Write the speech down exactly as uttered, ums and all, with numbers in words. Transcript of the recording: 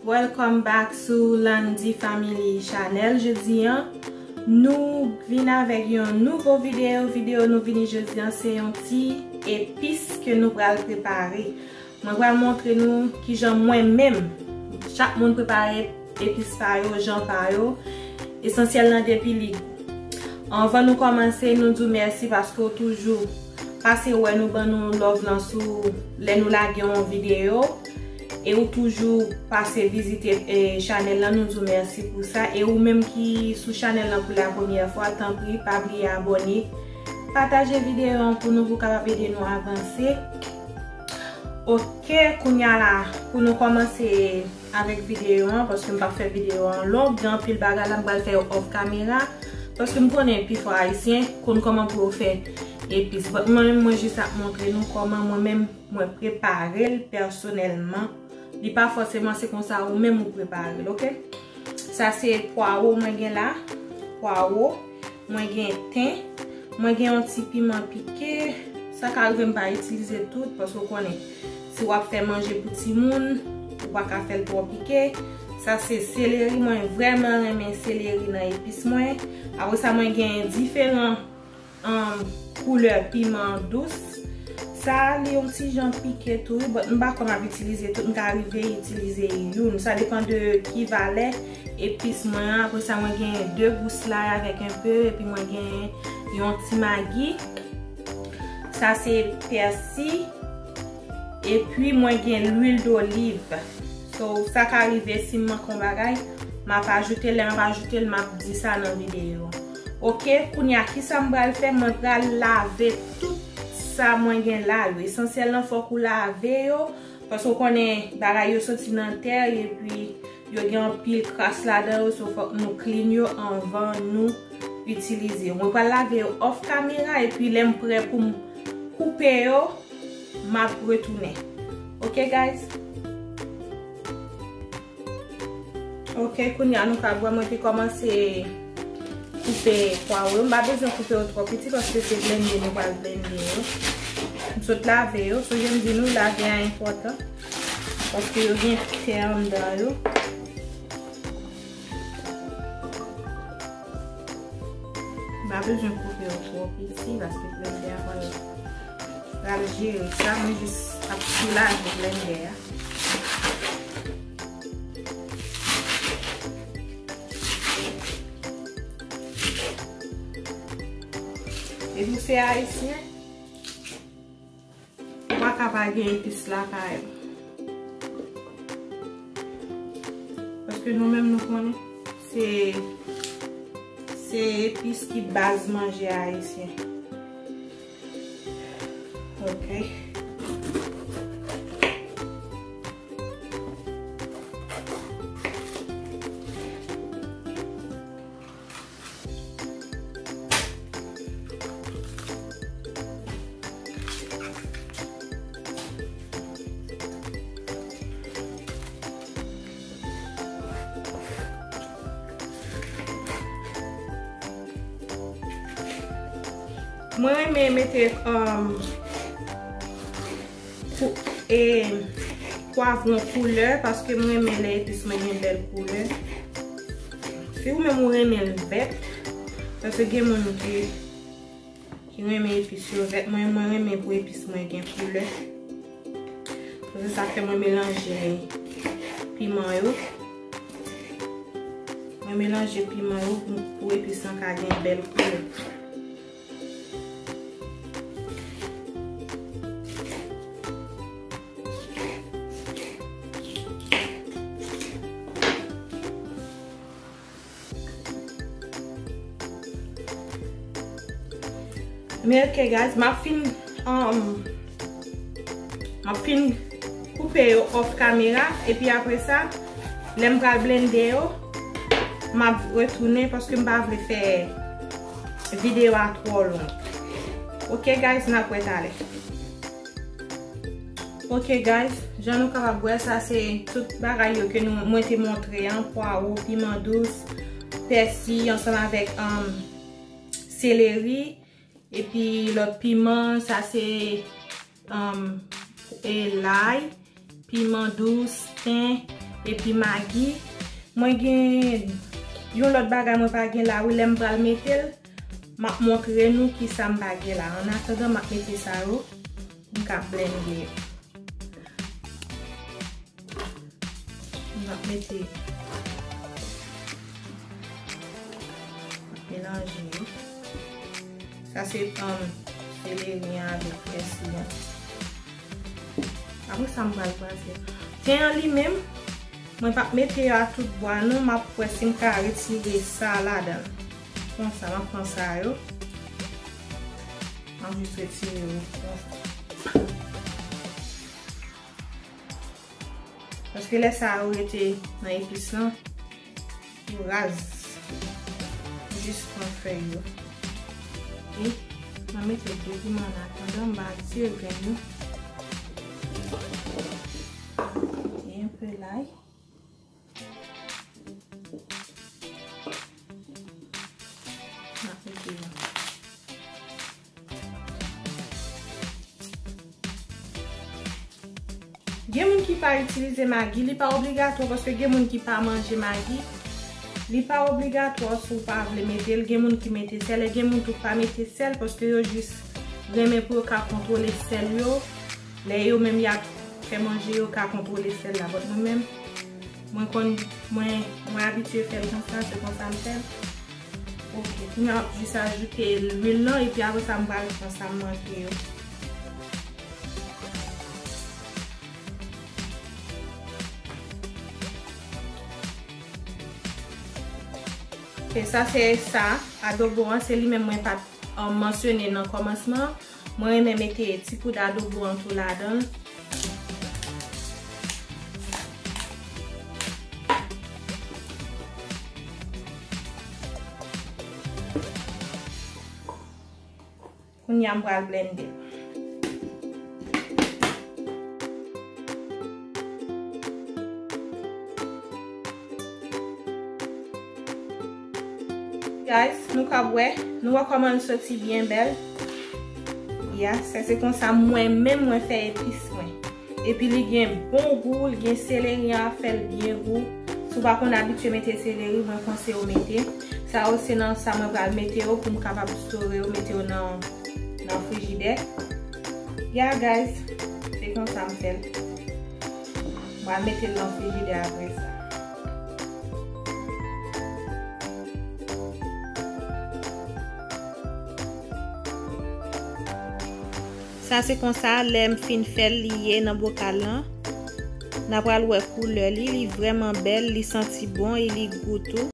Welcome back sou Landy Family Channel. Jodi an, nou vin avèk yon nouvo videyo. Videyo nou vini jodi an, se yon ti epis ke nou pral prepare. Mwen pral montre nou kijan mwen menm, chak moun prepare epis pa yo, jan pa yo. Esansyèl nan depi li gou. Anvan nou kòmanse, nou di w mèsi paske w toujou pase wè nou, ban nou love lan sou lè nou lage yon videyo. E ou toujou pase vizite, e, chanèl lan, nou di w mèsi pou sa. E ou menm ki sou chanèl lan pou la premyè fwa, tanpri, pa bliye abòne, pataje videyo an pou nou, pou kapab ede nou avanse. Ok, kounye a la, pou nou kòmanse avèk videyo an, paske m p ap fè videyo an long, gen anpil bagay la m pral fè yo off camera, paske m konnen pifò Ayisyen konn kòman pou yo fè epis. But mwen menm, mwen jis ap montre nou kòman mwen menm mwen prepare l pèsonèlman. Li pa fòseman se konsa ou menm ou prepare l, ok? Sa se pwawo mwen gen la, pwawo, mwen gen ten, mwen gen yon ti piman pike. Sa ka rive m pa itilize tout, paske w konnen, si w ap fè manje pou timoun, ou pa ka fè l twò pike. Sa se seleri, mwen vrèman renmen seleri nan epis mwen. Apre sa, mwen gen diferan um, koulè piman dous. Sa a, li yon ti jan pike tou, wi, but m pa kwè m ap itilize tout, m ka rive itilize youn. Sa depann de ki valè epis mwen an. Apre sa, mwen gen de gous lay avèk enpe, epi mwen gen yon ti magi. Sa se pèsi, epi mwen gen lwil doliv. So, sa ka rive si m manke yon bagay, m ap ajoute l. Lè m ap ajoute l, m ap di sa nan videyo. Ok, kounye a, kisa m pral fè? Mwen pral lave tout sa mwen gen la yo. Esansyèl lan, fòk ou lave yo, paske w konnen bagay yo soti nan tè, epi yo gen anpil kras ladan yo, so fòk nou clean yo anvan nou itilize yo. Mwen pral lave yo off camera, epi lè m prè pou m koupe yo, m ap retounen. Ok, guys? Ok, kounye a nou ka wè mwen te kòmanse koupe pwawo yo. M pa bezwen koupe yo twò piti paske se blende nou pral blende yo. M sot lave yo. So, jan m di nou, lave a enpòtan paske yo gen tè anndan yo. M pa bezwen koupe yo twò piti paske blende a pral, pral jere sa. Mwen jis ap soulaje blende a. Epi w se ayisyen, ou pa ka pa gen epis lakay ou. Paske nou menm nou konnen se, se epis ki baz manje ayisyen. Ok. Mwen renmen mete, um, pou, e, pwavwon koulè, paske mwen renmen lè epis mwen gen bèl koulè. Si ou menm ou renmen l vèt, paske gen moun ki, ki renmen epis yo vèt, mwen, mwen renmen pou epis mwen gen koulè. Se sa k fè mwen melanje piman yo. Mwen melanje piman yo pou, pou epis lan ka gen bèl koulè. Men ok, guys, m ap fin, um, m ap fin koupe yo off camera, epi apre sa, lè m pral blende yo, m ap retounen paske m pa vle fè videyo a twò long. Ok, guys, n ap wè talè. Ok, guys, jan nou kapab wè, sa se tout bagay yo ke nou, mwen te montre an, pwawo, piman dous, pèsi, ansanm avèk, um, seleri, epi lòt piman, sa se, um, e lay, piman dous, ten, Epi magi. Mwen gen yon lòt bagay mwen pa gen la, wi, lè m pral mete l, m ap montre nou kisa m pa gen la. Annatandan, m ap mete sa yo, m ka blende yo. M ap mete, m ap melanje yo. Sa se, um, seleri an avèk pèsi an. Apre sa, m pral kwaze. Ten an li menm, mwen p ap mete yo a tout bwa non, m ap wè si m ka retire sa ladan l. Konsa, m ap pran sa yo. M ap jis retire yo konsa. Paske lè sa yo rete nan epis lan, yo raz. Jis pran fèy yo. E mwen mete de piman annatandan, m ba retire grenn yo. E enpe lay. M ap mete yo. Gen moun ki pa itilize magi, li pa obligatwa paske gen moun ki pa manje magi. Li pa obligatwa si w pa vle mete l. Gen moun ki mete sèl, e gen moun tou pa mete sèl paske yo jis renmen pou yo ka kontwole sèl yo. Lè yo menm y ap fè manje, yo ka kontwole sèl la. But mwen menm, mwen konn, mwen, mwen abitye fè l konsa, se konsa m fè l. Ok, kounye a m ap jis ajoute lwil lan, epi apre sa m pral pran sa m manke yo. Ok, sa se sa, adobo an, se li menm mwen pa t, um, mansyone nan kòmansman. Mwen renmen mete ti poud adobo an tou ladan l. Kounye a m pral blende. Guys, nou kab wè, nou wè kòman l soti byen bèl. Ya, sa se konsa mwen menm mwen fè epis mwen. Epi li gen bon gou, li gen seleri an fè l byen gou. Si w pa konn abitye mete seleri, mwen konseye w mete. Sa yo se nan sa mwen pral mete yo pou m kapab store yo, mete yo nan, nan frijidè. Ya, guys, se konsa m fè l. M pral mete l nan frijidè apre sa. Sa se konsa, lè m fin fè l, li ye nan bokal lan. N a pral wè koulè li, li vrèman bèl, li santi bon e li gou tou.